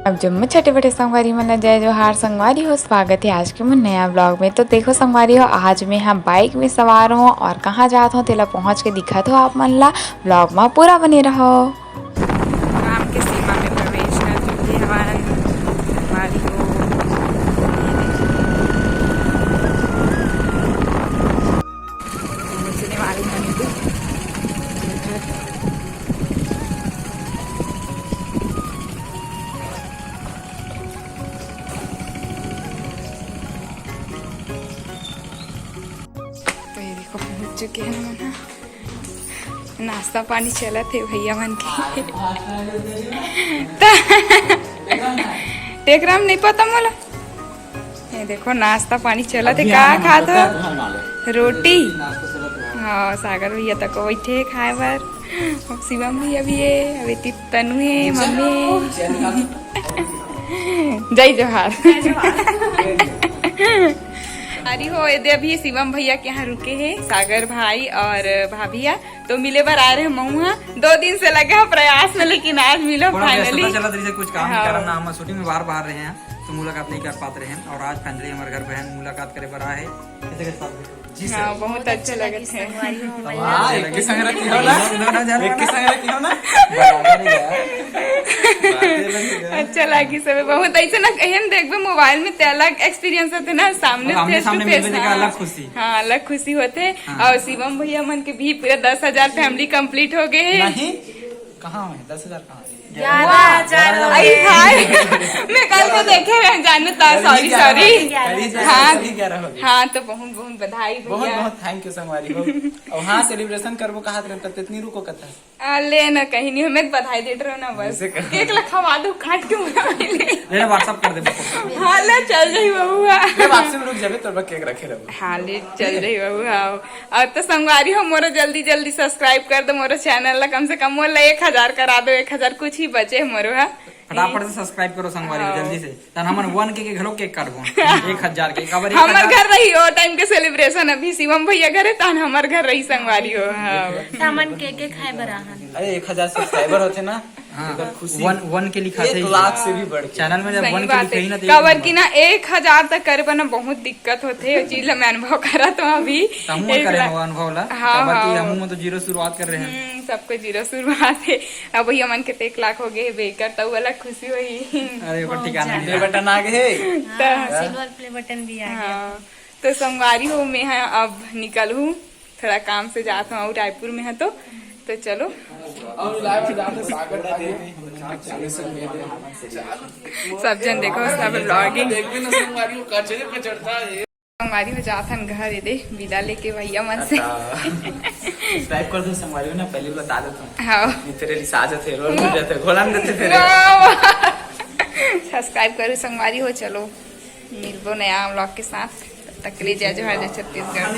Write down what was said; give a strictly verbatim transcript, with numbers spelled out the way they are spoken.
अब जम्मो छोटे बड़े संगवारी मन ला जय जोहार। संगवारी हो, स्वागत है आज के मोर नया ब्लॉग में। तो देखो संगवारी हो, आज मैं हा बाइक में सवार हूँ और कहाँ जात हूँ तेला पहुँच के दिखत हो आप मन ला। ब्लॉग में पूरा बने रहो। काम के सीमा में प्रवेश कर चुके हवन संगवारी हो। पहुँचने वाले हन। तो ये देखो, पहुंच चुके हैं हम ना। नाश्ता पानी चलत हे भैया मन के। त-, टेकराम नहीं पता मोला। ये देखो, नाश्ता पानी चलत हे। का खात हो? रोटी। हाँ, सागर भैया तक बैठे हे खाए बर। अब शिवम भैया भी हे, अभी ति-, तनु हे, मम्मी हे। जय जोहार। अरे हो, ये दे, अभी शिवम भैया के यहाँ रुके हे सागर भाई और भाभी हा, तो मिले बर आए रहे महू हा। दो दिन से लगे हा प्रयास में, लेकिन आज मिलो finally। चलत रही कुछ काम के कारण ना, हम shooting में बाहर बाहर रहे हैं, तो मुलाकात नहीं कर पाते रहे हैं। और आज finally हमारे घर बहन मुलाकात करे बर आए हैं। कैसे कैसे बात करें? जी सर। हाँ, बहुत अच्छा लगत हे। वाह, एक ही संग रखी हो ना? एक ही संग रखी हो ना? अच्छा लागी सब बहुत। ऐसे ना, एहन देखबे मोबाइल में ते अलग experience होथे ना, सामने face to face। अलग खुशी। हाँ, अलग खुशी होथे। हाँ। और शिवम भैया मन के भी पूरा दस हजार family complete हो गए हे। नहीं, कहाँ है दस हजार? कहाँ है? ग्यारह हजार। आई हाय। मैं कल को देखे रहे, जानू ता, sorry, sorry। हाँ, हाँ, तो बहुत बहुत बधाई भैया। बहुत बहुत thank you संगवारी हो। और हाँ, celebration करबो कहा था, तब इतनी रुको कथा। आ, ले ना, कहीं नहीं, हमें बधाई देत रहो ना बस। केक ला खवा दो, काट के मुंह में ले। ले WhatsApp कर दे। हाँ, ले चल रही बबुआ। ले WhatsApp में रुक जाबे, तोर केक रखे रहो। हाँ, ले चल रही बबुआ। और तो संगवारी हो, मोरो जल्दी जल्दी subscribe कर दो मोरो channel ला, कम से कम मोर ला एक हजार करा दो, एक हजार कुछ ही बचे हे मोरो हा। फटाफट से subscribe करो संगवारी हो, हाँ। जल्दी से। तन हमन one K के घलो केक काटबो। एक हजार के, काबर एक हजार? हमर घर रही ओ time के celebration, अभी शिवम भैया घर हे, तन हमर घर रही संगवारी हो। हाँ। त हमन केक खाए बर आहन। अरे, एक हजार subscriber होथे ना, हाँ। एक बार खुशी। One, one K लिखा थे। एक लाख से भी बढ़ के। Channel में जब सही one K बात लिखे हे। ही ना, तो एक काबर नंबर। कि ना, एक हजार तक करे बर ना बहुत दिक्कत होथे, ओ चीज ला मैं अनुभव करत हूँ अभी। त हमू एक करे लाख। हो अनुभव ला, हाँ, काबर कि हाँ। हमू में तो zero शुरुआत कर रहे हैं। हम्म, सबको zero शुरुआत हे। अब भैया मन के तो एक लाख हो गए हे बेकर, त वाला खुशी होही। अरे, ओकर ठिकाना नहीं। Play button आ गए हे। त हाँ, silver play button भी आ गया। हाँ, तो संगवारी हो, मैं हा अब निकलहूँ, थोड़ा काम से जात हूँ रायपुर में हा, तो, तो चलो। सब जन देखो, सब vlogging। संगवारी हो जात हन घर, ये दे, विदा लेके भैया मन से। Subscribe कर दो संगवारी हो ना, पहले बता देता हूँ। हाँ। नहीं तेरे लिए साज थे, रोल मिल जाते, घोलन देते तेरे। वाह, वाह। Subscribe करो संगवारी हो, चलो मिलबो नया vlog के साथ। तब तक ले जय जोहार, जय छत्तीसगढ़।